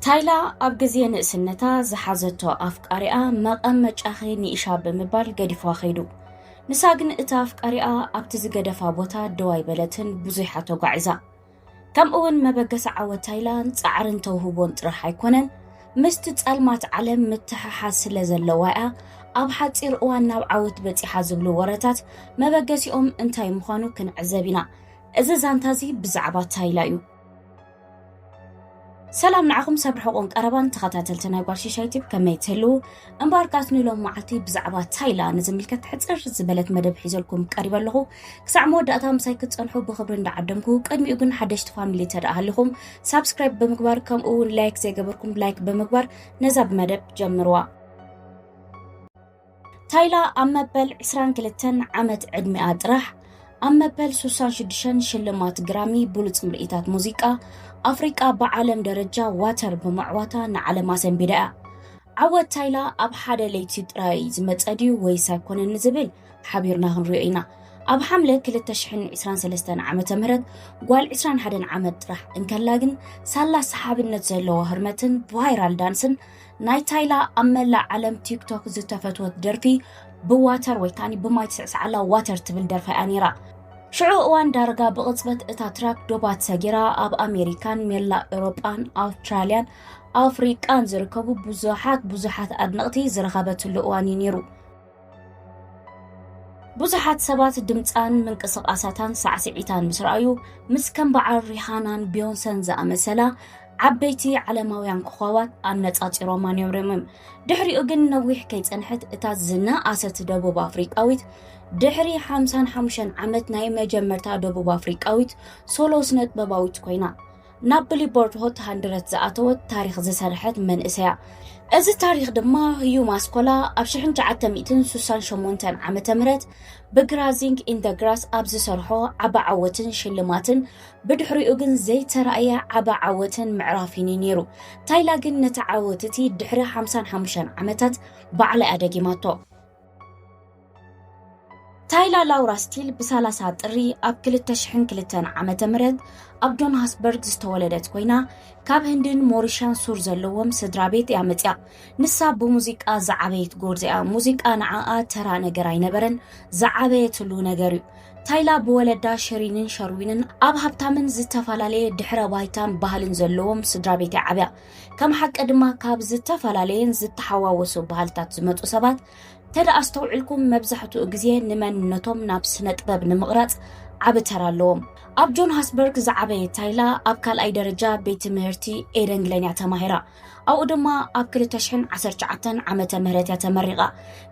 ታይላ ኣብ ግዜ ንእስነታ ዝሓዘቶ ኣፍቃሪኣ መቐመጫኺ ንኢሻ ብምባል ገዲፍዋ ከይዱ። ንሳ ግን እታ ኣፍቃሪኣ ኣብቲ ዝገደፋ ቦታ ደው ኣይበለትን፣ ብዙሓት ተጓዒዛ። ከምኡ እውን መበገሲ ዓወት ታይላን ጻዕርን ተውህቦን ጥራሕ ኣይኮነን፣ ምስቲ ጸልማት ዓለም ምትሕሓዝ ስለ ዘለዋ እያ። ኣብ ሓጺር እዋን ናብ ዓወት በጺሓ ዝብሉ ወረታት መበገሲኦም እንታይ ምዃኑ ክንዕዘብ ኢና። እዚ ዛንታ እዚ ብዛዕባ ታይላ እዩ። ሰላም ንዓኹም ሰብ ርሑቕን ቀረባን ተኸታተልቲ ናይ ጓል ሽሻይ ቲፕ ከመይ ትህልዉ? እምበኣርካስ ንሎም መዓልቲ ብዛዕባ ታይላ ንዝምልከት ሕጽር ዝበለት መደብ ሒዘልኩም ቀሪበ ኣለኹ። ክሳዕ መወዳእታ ምሳይ ክትጸንሑ ብኽብሪ እንዳዓደምኩ፣ ቅድሚኡ ግን ሓደሽቲ ፋሚሊ ተደኣ ሃሊኹም ሳብስክራይብ ብምግባር ከምኡ እውን ላይክ ዘይገበርኩም ላይክ ብምግባር ነዛ ብመደብ ጀምርዋ። ታይላ ኣብ መበል ዕስራን ክልተን ዓመት ዕድሚኣ ጥራሕ ኣብ መበል ሱሳን ሽዱሽተን ሽልማት ግራሚ ብሉጽ ምርኢታት ሙዚቃ ኣፍሪቃ ብዓለም ደረጃ ዋተር ብምዕዋታ ንዓለም ኣሰንቢዳ እያ። ዓወት ታይላ ኣብ ሓደ ለይቲ ጥራይ ዝመጸ ድዩ ወይስ ኣይኮነን ንዝብል ሓቢርና ክንሪኦ ኢና። ኣብ ሓምለ ክልተ ሽሕን ዕስራን ሰለስተን ዓመተ ምህረት ጓል ዕስራን ሓደን ዓመት ጥራሕ እንከላ ግን ሳላ ሰሓብነት ዘለዎ ህርመትን ቫይራል ዳንስን ናይ ታይላ ኣብ መላእ ዓለም ቲክቶክ ዝተፈትወት ደርፊ ብዋተር ወይ ከዓኒ ብማይ ትስዕስዓላ ዋተር ትብል ደርፋ እያ ነይራ። ሽዑ እዋን ዳርጋ ብቕጽበት እታ ትራክ ዶባት ሰጊራ ኣብ ኣሜሪካን መላእ ኤውሮጳን ኣውስትራልያን ኣፍሪቃን ዝርከቡ ብዙሓት ብዙሓት ኣድነቕቲ ዝረኸበትሉ እዋን እዩ ነይሩ። ብዙሓት ሰባት ድምጻን ምንቅስቓሳታን ሳዕስዒታን ምስ ረኣዩ፣ ምስ ከም በዓል ሪሃናን ቢዮንሰን ዝኣመሰላ ዓበይቲ ዓለማውያን ኮኾባት ኣነጻጺሮማ ነይሮም። ድሕሪኡ ግን ነዊሕ ከይጸንሐት እታ ዝነኣሰት ደቡብ ኣፍሪቃዊት ድሕሪ ሓምሳን ሓሙሽተን ዓመት ናይ መጀመርታ ደቡብ ኣፍሪቃዊት ሶሎ ስነጥበባዊት ኮይና። ናብ ብሊቦርድ ሆት ሃንድረት ዝኣተወት ታሪኽ ዝሰርሐት መንእሰያ። እዚ ታሪኽ ድማ ህዩ ማስኮላ ኣብ ሽሕን ትሽዓተ ሚእትን ሱሳን ሸሞንተን ዓመተ ምህረት ብግራዚንግ ኢን ደ ግራስ ኣብ ዝሰርሖ ዓቢ ዓወትን ሽልማትን ብድሕሪኡ ግን ዘይተራእየ ዓቢ ዓወትን ምዕራፍን እዩ ነይሩ። ታይላ ግን ነቲ ዓወት እቲ ድሕሪ ሓምሳን ሓሙሽተን ዓመታት ባዕላ እያ ደጊማቶ። ታይላ ላውራ ስቲል ብሰላሳ ጥሪ ኣብ ክልተ ሽሕን ክልተን ዓመተ ምህረት ኣብ ጆሃንስበርግ ዝተወለደት ኮይና፣ ካብ ህንድን ሞሪሻን ሱር ዘለዎም ስድራ ቤት እያ መጽያ። ንሳ ብሙዚቃ ዝዓበየት ጎርዞ እያ። ሙዚቃ ንዓኣ ተራ ነገር ኣይነበረን፣ ዝዓበየትሉ ነገር እዩ። ታይላ ብወለዳ ሸሪንን ሸርዊንን ኣብ ሃብታምን ዝተፈላለየ ድሕረ ባይታን ባህልን ዘለዎም ስድራ ቤት እያ ዓብያ። ከም ሓቂ ድማ ካብ ዝተፈላለየን ዝተሓዋወሱ ባህልታት ዝመጹ ሰባት ተደኣ ኣስተውዒልኩም፣ መብዛሕትኡ ግዜ ንመንነቶም ናብ ስነ ጥበብ ንምቕራጽ ዓቢ ተራ ኣለዎም። ኣብ ጆሃንስበርግ ዝዓበየት ታይላ ኣብ ካልኣይ ደረጃ ቤት ትምህርቲ ኤደን ግለን እያ ተማሂራ። ኣብኡ ድማ ኣብ ክልተ ሽሕን ዓሰርተ ትሽዓተን ዓመተ ምህረት እያ ተመሪቓ።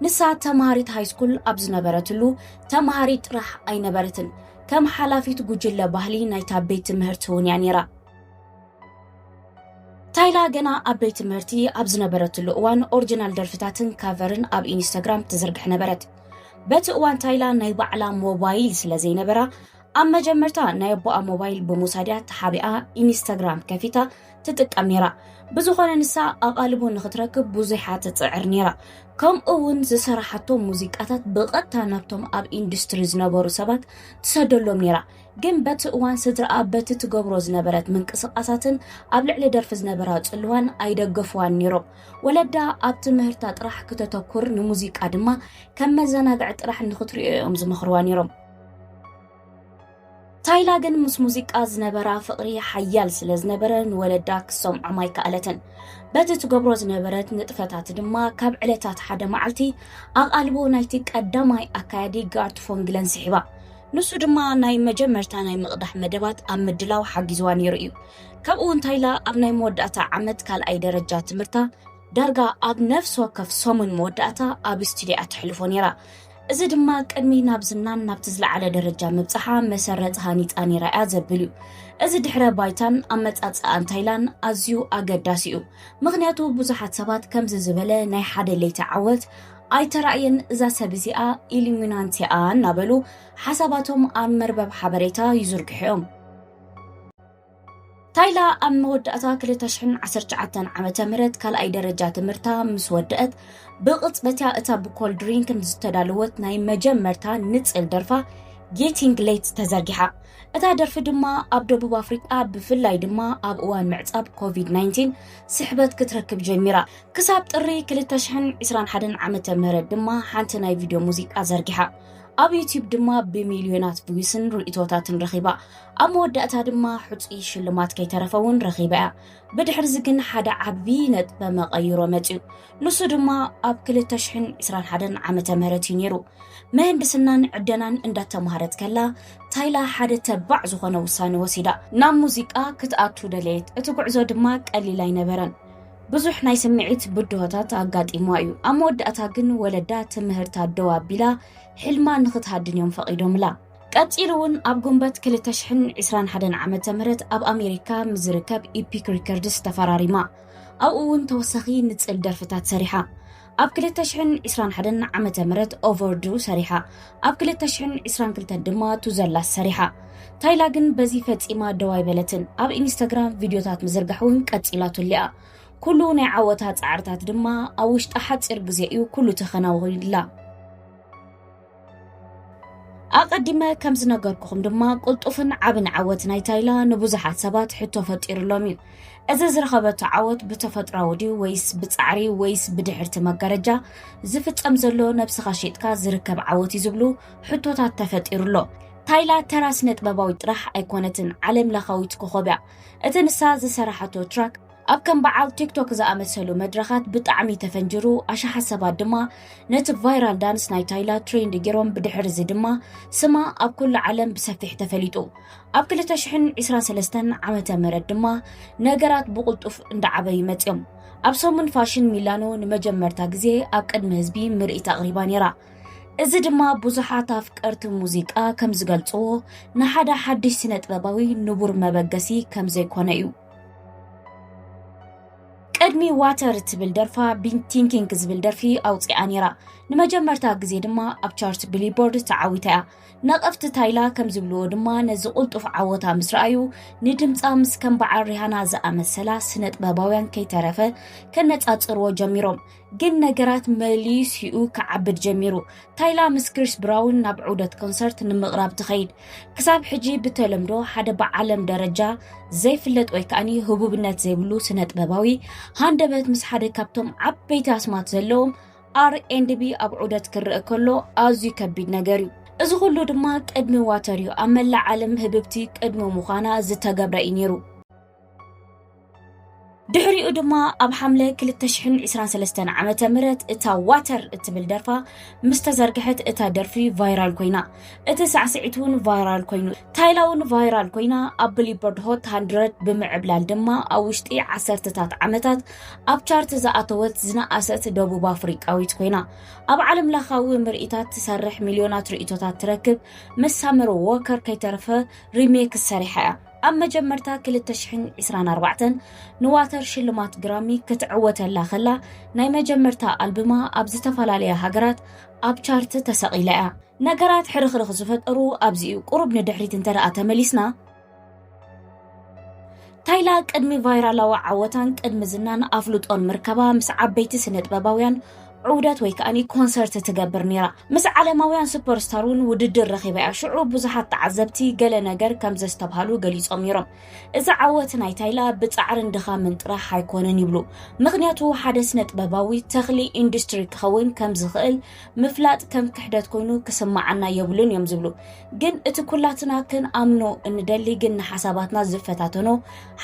ንሳ ተማሃሪት ሃይስኩል ኣብ ዝነበረትሉ ተማሃሪት ጥራሕ ኣይነበረትን፣ ከም ሓላፊት ጉጅለ ባህሊ ናይታ ቤት ትምህርቲ እውን እያ ነይራ። ታይላ ገና ኣብ ቤት ትምህርቲ ኣብ ዝነበረትሉ እዋን ኦሪጂናል ደርፍታትን ካቨርን ኣብ ኢንስታግራም ትዝርግሕ ነበረት። በቲ እዋን ታይላ ናይ ባዕላ ሞባይል ስለ ዘይነበራ ኣብ መጀመርታ ናይ ኣቦኣ ሞባይል ብምውሳድ እያ ተሓቢኣ ኢንስታግራም ከፊታ ትጥቀም ነይራ። ብዝኾነ ንሳ ኣቓልቦ ንኽትረክብ ብዙሕ እያ ትጽዕር ነይራ። ከምኡ እውን ዝሰራሓቶም ሙዚቃታት ብቐጥታ ናብቶም ኣብ ኢንዱስትሪ ዝነበሩ ሰባት ትሰደሎም ነይራ። ግን በቲ እዋን ስድራኣ በቲ ትገብሮ ዝነበረት ምንቅስቓሳትን ኣብ ልዕሊ ደርፊ ዝነበራ ጽልዋን ኣይደገፍዋን ነይሮም። ወለዳ ኣብ ትምህርታ ጥራሕ ክተተኩር ንሙዚቃ ድማ ከም መዘናግዒ ጥራሕ ንኽትሪኦ እዮም ዝመኽርዋ ነይሮም። ታይላ ግን ምስ ሙዚቃ ዝነበራ ፍቕሪ ሓያል ስለ ዝነበረ ንወለዳ ክሰምዖም ኣይከኣለትን። በቲ ትገብሮ ዝነበረት ንጥፈታት ድማ ካብ ዕለታት ሓደ መዓልቲ ኣቓልቦ ናይቲ ቀዳማይ ኣካያዲ ጋርት ፎንግለን ስሒባ። ንሱ ድማ ናይ መጀመርታ ናይ ምቕዳሕ መደባት ኣብ ምድላው ሓጊዝዋ ነይሩ እዩ። ከምኡ እውን ታይላ ኣብ ናይ መወዳእታ ዓመት ካልኣይ ደረጃ ትምህርታ ዳርጋ ኣብ ነፍሲ ወከፍ ሰሙን መወዳእታ ኣብ ስቱድያ ተሕልፎ ነይራ። እዚ ድማ ቅድሚ ናብ ዝናን ናብቲ ዝለዓለ ደረጃ ምብጻሓ መሰረት ሃኒጻ ነይራ እያ ዘብል እዩ። እዚ ድሕረ ባይታን ኣመጻጽኣን ታይላን ኣዝዩ ኣገዳሲ እዩ። ምኽንያቱ ብዙሓት ሰባት ከምዚ ዝበለ ናይ ሓደ ለይቲ ዓወት ኣይተራእየን፣ እዛ ሰብ እዚኣ ኢሉሚናንቲ እያ እናበሉ ሓሳባቶም ኣብ መርበብ ሓበሬታ ይዝርግሑ እዮም። ታይላ ኣብ መወዳእታ ክልተ ሽሕን ዓሰርተ ትሽዓተን ዓመተ ምህረት ካልኣይ ደረጃ ትምህርታ ምስ ወደአት፣ ብቕጽበት እያ እታ ብኮልድ ድሪንክን ዝተዳለወት ናይ መጀመርታ ንጽል ደርፋ Getting Late ተዘርጊሓ። እታ ደርፊ ድማ ኣብ ደቡብ ኣፍሪቃ፣ ብፍላይ ድማ ኣብ እዋን ምዕጻብ ኮቪድ ናይንቲን፣ ስሕበት ክትረክብ ጀሚራ። ክሳብ ጥሪ ክልተ ሽሕን ዕስራን ሓደን ዓመተ ምህረት ድማ ሓንቲ ናይ ቪድዮ ሙዚቃ ዘርጊሓ። ኣብ ዩቲዩብ ድማ ብሚልዮናት ቪውስን ርእይቶታትን ረኺባ። ኣብ መወዳእታ ድማ ሕጹይ ሽልማት ከይተረፈ እውን ረኺባ እያ። ብድሕርዚ ግን ሓደ ዓቢ ነጥበ መቐይሮ መጺኡ። ንሱ ድማ ኣብ ክልተ ሽሕን ዕስራን ሓደን ዓመተ ምህረት እዩ ነይሩ። ምህንድስናን ዕደናን እንዳተማሃረት ከላ፣ ታይላ ሓደ ተባዕ ዝኾነ ውሳነ ወሲዳ። ናብ ሙዚቃ ክትኣቱ ደለየት። እቲ ጉዕዞ ድማ ቀሊል ኣይነበረን። ብዙሕ ናይ ስምዒት ብድሆታት ኣጋጢምዋ እዩ። ኣብ መወዳእታ ግን ወለዳ ትምህርታ ደው ኣቢላ፣ ሕልማ ንኽትሃድን እዮም ፈቒዶምላ። ቀጺሉ እውን ኣብ ጉንበት ክልተ ሽሕን ዕስራን ሓደን ዓመተ ምህረት ኣብ ኣሜሪካ ምስ ዝርከብ ኢፒክ ሪከርድስ ተፈራሪማ። ኣብኡ እውን ተወሳኺ ንጽል ደርፍታት ሰሪሓ። ኣብ ክልተ ሽሕን ዕስራን ሓደን ዓመተ ምህረት ኦቨርዱ ሰሪሓ። ኣብ ክልተ ሽሕን ዕስራን ክልተን ድማ ቱ ዘ ላስት ሰሪሓ። ታይላ ግን በዚ ፈጺማ ደው ኣይበለትን። ኣብ ኢንስታግራም ቪድዮታት ምዝርጋሕ እውን ቀጺላትሉ እያ። ኩሉ ናይ ዓወታ ጻዕርታት ድማ ኣብ ውሽጢ ሓጺር ግዜ እዩ ኩሉ ተኸናዊኑላ። ኣቐዲመ ከም ዝነገርኩኹም ድማ፣ ቅልጡፍን ዓብን ዓወት ናይ ታይላ ንብዙሓት ሰባት ሕቶ ፈጢሩሎም እዩ። እዚ ዝረኸበቶ ዓወት ብተፈጥሯዊ ድዩ ወይስ ብጻዕሪ ወይስ ብድሕርቲ መጋረጃ ዝፍጸም ዘሎ ነብስኻ ሸይጥካ ዝርከብ ዓወት እዩ ዝብሉ ሕቶታት ተፈጢሩሎ። ታይላ ተራ ስነ ጥበባዊት ጥራሕ ኣይኮነትን፣ ዓለም ለኻዊት ኮኾብ እያ። እቲ ንሳ ዝሰራሓቶ ትራክ ኣብ ከም በዓል ቲክቶክ ዝኣመሰሉ መድረኻት ብጣዕሚ ተፈንጅሩ፣ ኣሽሓት ሰባት ድማ ነቲ ቫይራል ዳንስ ናይ ታይላ ትሬንድ ገይሮም፣ ብድሕሪ እዚ ድማ ስማ ኣብ ኩሉ ዓለም ብሰፊሕ ተፈሊጡ። ኣብ ክልተ ሽሕን ዕስራን ሰለስተን ዓመተ ምህረት ድማ ነገራት ብቕልጡፍ እንዳዓበዩ መጺኦም። ኣብ ሰሙን ፋሽን ሚላኖ ንመጀመርታ ግዜ ኣብ ቅድሚ ህዝቢ ምርኢት ኣቕሪባ ነይራ። እዚ ድማ ብዙሓት ኣፍቀርቲ ሙዚቃ ከም ዝገልጽዎ፣ ንሓደ ሓድሽ ስነ ጥበባዊ ንቡር መበገሲ ከም ዘይኮነ እዩ። ቅድሚ ዋተር እትብል ደርፋ፣ ቢን ቲንኪንግ ዝብል ደርፊ ኣውጺኣ ነይራ። ንመጀመርታ ግዜ ድማ ኣብ ቻርት ቢሊቦርድ ተዓዊታ እያ። ነቐፍቲ ታይላ ከም ዝብልዎ ድማ፣ ነዚ ቅልጡፍ ዓወታ ምስ ረኣዩ፣ ንድምጻ ምስ ከም በዓል ሪሃና ዝኣመሰላ ስነ ጥበባውያን ከይተረፈ ከነጻጽርዎ ጀሚሮም። ግን ነገራት መሊሲኡ ክዓብድ ጀሚሩ። ታይላ ምስ ክሪስ ብራውን ናብ ዑደት ኮንሰርት ንምቕራብ ትኸይድ። ክሳብ ሕጂ ብተለምዶ ሓደ ብዓለም ደረጃ ዘይፍለጥ ወይ ከኣኒ ህቡብነት ዘይብሉ ስነ ጥበባዊ ሃንደበት ምስ ሓደ ካብቶም ዓበይቲ ኣስማት ዘለዎም ኣር ኤንድ ቢ ኣብ ዑደት ክረአ ከሎ ኣዝዩ ከቢድ ነገር እዩ። እዚ ኩሉ ድማ ቅድሚ ዋተር እዩ ኣብ መላእ ዓለም ህብብቲ ቅድሚ ምዃና ዝተገብረ እዩ ነይሩ። ድሕሪኡ ድማ ኣብ ሓምለ ክልተ ሽሕን ዕስራን ሰለስተን ዓመተ ምህረት እታ ዋተር እትብል ደርፋ ምስ ተዘርግሐት፣ እታ ደርፊ ቫይራል ኮይና። እቲ ሳዕስዒት እውን ቫይራል ኮይኑ። ታይላ እውን ቫይራል ኮይና፣ ኣብ ብሊቦርድ ሆት ሃንድረድ ብምዕብላል ድማ ኣብ ውሽጢ ዓሰርተታት ዓመታት ኣብ ቻርት ዝኣተወት ዝነኣሰት ደቡብ ኣፍሪቃዊት ኮይና። ኣብ ዓለም ለኻዊ ምርኢታት ትሰርሕ፣ ሚልዮናት ርእይቶታት ትረክብ፣ ምስ ሳመር ዎከር ከይተረፈ ሪሜክስ ሰሪሓ እያ። ኣብ መጀመርታ ክልተ ሽሕን ዕስራን ኣርባዕተን ንዋተር ሽልማት ግራሚ ክትዕወተላ ከላ፣ ናይ መጀመርታ ኣልብማ ኣብ ዝተፈላለያ ሃገራት ኣብ ቻርት ተሰቒላ እያ። ነገራት ሕርኽርኽ ዝፈጠሩ ኣብዚ እዩ። ቁሩብ ንድሕሪት እንተ ደኣ ተመሊስና፣ ታይላ ቅድሚ ቫይራላዊ ዓወታን ቅድሚ ዝናን ኣፍልጦን ምርካባ፣ ምስ ዓበይቲ ስነ ጥበባውያን ዑደት ወይ ከኣኒ ኮንሰርት ትገብር ነይራ። ምስ ዓለማውያን ሱፐርስታር እውን ውድድር ረኺባ እያ። ሽዑ ብዙሓት ተዓዘብቲ ገለ ነገር ከም ዘስተብሃሉ ገሊጾም ነይሮም። እዚ ዓወት ናይ ታይላ ብጻዕርን ድኻምን ጥራሕ ኣይኮነን ይብሉ። ምኽንያቱ ሓደ ስነ ጥበባዊ ተኽሊ ኢንዱስትሪ ክኸውን ከም ዝኽእል ምፍላጥ ከም ክሕደት ኮይኑ ክስምዓና የብሉን እዮም ዝብሉ። ግን እቲ ኩላትና ክንኣምኖ እንደሊ ግን ንሓሳባትና ዝፈታተኖ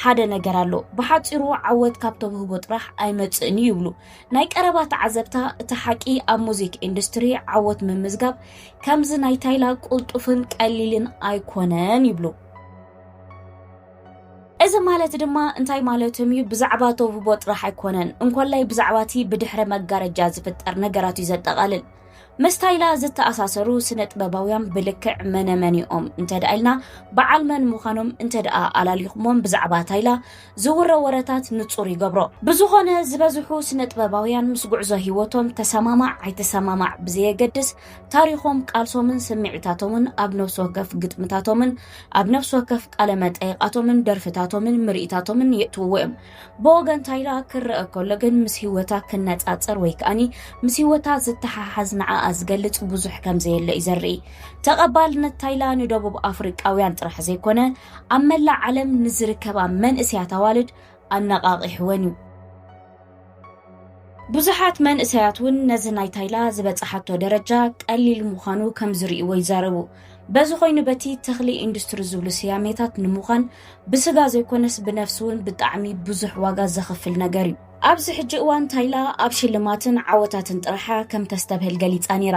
ሓደ ነገር ኣሎ። ብሓጺሩ ዓወት ካብ ተውህቦ ጥራሕ ኣይመጽእን እዩ ይብሉ። ናይ ቀረባ ተዓዘብታ እቲ ሓቂ ኣብ ሙዚክ ኢንዱስትሪ ዓወት ምምዝጋብ ከምዚ ናይ ታይላ ቅልጡፍን ቀሊልን ኣይኮነን ይብሉ። እዚ ማለት ድማ እንታይ ማለቶም እዩ? ብዛዕባ ተውህቦ ጥራሕ ኣይኮነን፣ እንኮላይ ብዛዕባ እቲ ብድሕረ መጋረጃ ዝፍጠር ነገራት እዩ ዘጠቓልል። ምስ ታይላ ዝተኣሳሰሩ ስነ ጥበባውያን ብልክዕ መነመን እዮም እንተ ደኣ ኢልና፣ በዓል መን ምዃኖም እንተ ደኣ ኣላሊኹሞም፣ ብዛዕባ ታይላ ዝውረ ወረታት ንጹር ይገብሮ። ብዝኾነ፣ ዝበዝሑ ስነ ጥበባውያን ምስ ጉዕዞ ህይወቶም ተሰማማዕ ኣይተሰማማዕ ብዘየገድስ፣ ታሪኾም፣ ቃልሶምን ስምዒታቶምን ኣብ ነፍሲ ወከፍ ግጥምታቶምን ኣብ ነፍሲ ወከፍ ቃለ መጠይቓቶምን ደርፍታቶምን ምርኢታቶምን የእትውዎ እዮም። ብወገን ታይላ ክረአ ከሎ ግን፣ ምስ ህይወታ ክነጻጸር ወይ ከኣኒ ምስ ህይወታ ዝተሓሓዝ ንዓኣ ዝገልጽ ብዙሕ ከም ዘየለ እዩ ዘርኢ። ተቐባልነት ታይላ ንደቡብ ኣፍሪቃውያን ጥራሕ ዘይኮነ፣ ኣብ መላእ ዓለም ንዝርከባ መንእሰያት ኣዋልድ ኣነቓቒሕወን እዩ። ብዙሓት መንእሰያት እውን ነዚ ናይ ታይላ ዝበጽሓቶ ደረጃ ቀሊል ምዃኑ ከም ዝርእይዎ ይዛረቡ። በዚ ኮይኑ በቲ ተኽሊ ኢንዱስትሪ ዝብሉ ስያሜታት ንምዃን ብስጋ ዘይኮነስ ብነፍሲ እውን ብጣዕሚ ብዙሕ ዋጋ ዘኽፍል ነገር እዩ። ኣብዚ ሕጂ እዋን ታይላ ኣብ ሽልማትን ዓወታትን ጥራሓ ከም ተስተብህል ገሊጻ ነይራ።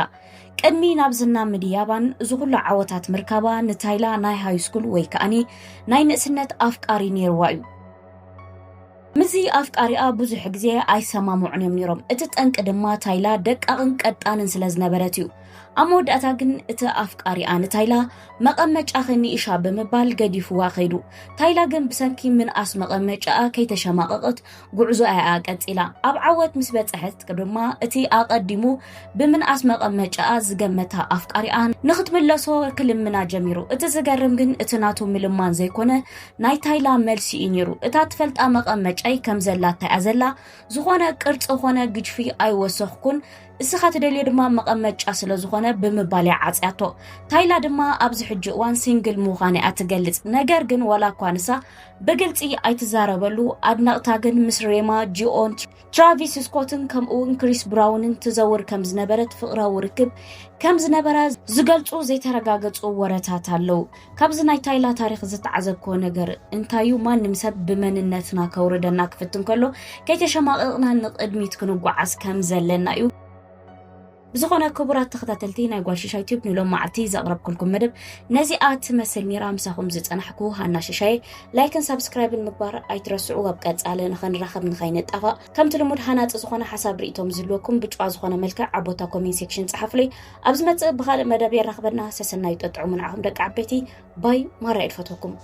ቅድሚ ናብ ዝና ምድያባን እዚ ኩሉ ዓወታት ምርካባ ንታይላ ናይ ሃይ ስኩል ወይ ከኣኒ ናይ ንእስነት ኣፍቃሪ ነይርዋ እዩ። ምስዚ ኣፍቃሪኣ ብዙሕ ግዜ ኣይሰማምዑን እዮም ነይሮም። እቲ ጠንቂ ድማ ታይላ ደቃቕን ቀጣንን ስለ ዝነበረት እዩ። ኣብ መወዳእታ ግን እቲ ኣፍቃሪኣ ንታይላ መቐመጫኺ ንኢሻ ብምባል ገዲፍዋ ከይዱ። ታይላ ግን ብሰንኪ ምንኣስ መቐመጫኣ ከይተሸማቐቐት ጉዕዞኣ እያ ቀጺላ። ኣብ ዓወት ምስ በጽሐት ድማ እቲ ኣቐዲሙ ብምንኣስ መቐመጫኣ ዝገመታ ኣፍቃሪኣ ንኽትምለሶ ክልምና ጀሚሩ። እቲ ዝገርም ግን እቲ ናቱ ምልማን ዘይኮነ ናይ ታይላ መልሲ እዩ ነይሩ። እታ ትፈልጣ መቐመጫይ ከም ዘላታ እያ ዘላ፣ ዝኾነ ቅርጺ ኾነ ግጅፊ ኣይወሰኽኩን፣ እስኻ ትደልዮ ድማ መቐመጫ ስለ ዝኾነ ብምባል እያ ዓጽያቶ። ታይላ ድማ ኣብዚ ሕጂ እዋን ሲንግል ምዃና እያ ትገልጽ። ነገር ግን ዋላ እኳ ንሳ ብግልጺ ኣይትዛረበሉ፣ ኣድነቕታ ግን ምስ ሬማ፣ ጂኦን፣ ትራቪስ ስኮትን ከምኡ እውን ክሪስ ብራውንን ትዘውር ከም ዝነበረት ፍቕራዊ ርክብ ከም ዝነበራ ዝገልጹ ዘይተረጋገጹ ወረታት ኣለዉ። ካብዚ ናይ ታይላ ታሪኽ ዝተዓዘብክዎ ነገር እንታዩ? ማንም ሰብ ብመንነትና ከውርደና ክፍትን ከሎ ከይተሸማቐቕና ንቕድሚት ክንጓዓዝ ከም ዘለና እዩ። ብዝኾነ ክቡራት ተኸታተልቲ ናይ ጓል ሽሻይ ቲዩብ ንሎም መዓልቲ ዘቕረብኩልኩም መደብ ነዚኣ ትመስል ነይራ። ምሳኹም ዝጸናሕኩ ሃና ሽሻየ። ላይክን ሳብስክራይብን ምግባር ኣይትረስዑ። ኣብ ቀጻሊ ንኸንራኸብ ንኸይንጣፋእ ከምቲ ልሙድ ሃናጺ ዝኾነ ሓሳብ ርእይቶም ዝህልወኩም ብጭዋ ዝኾነ መልክዕ ኣብ ቦታ ኮሜንት ሴክሽን ጸሓፉለይ። ኣብ ዝመጽእ ብኻልእ መደብ የራኽበና። ሰሰናዩ ጠጥዑሙ ንዓኹም ደቂ ዓበይቲ። ባይ ማራ እየ ድፈትወኩም።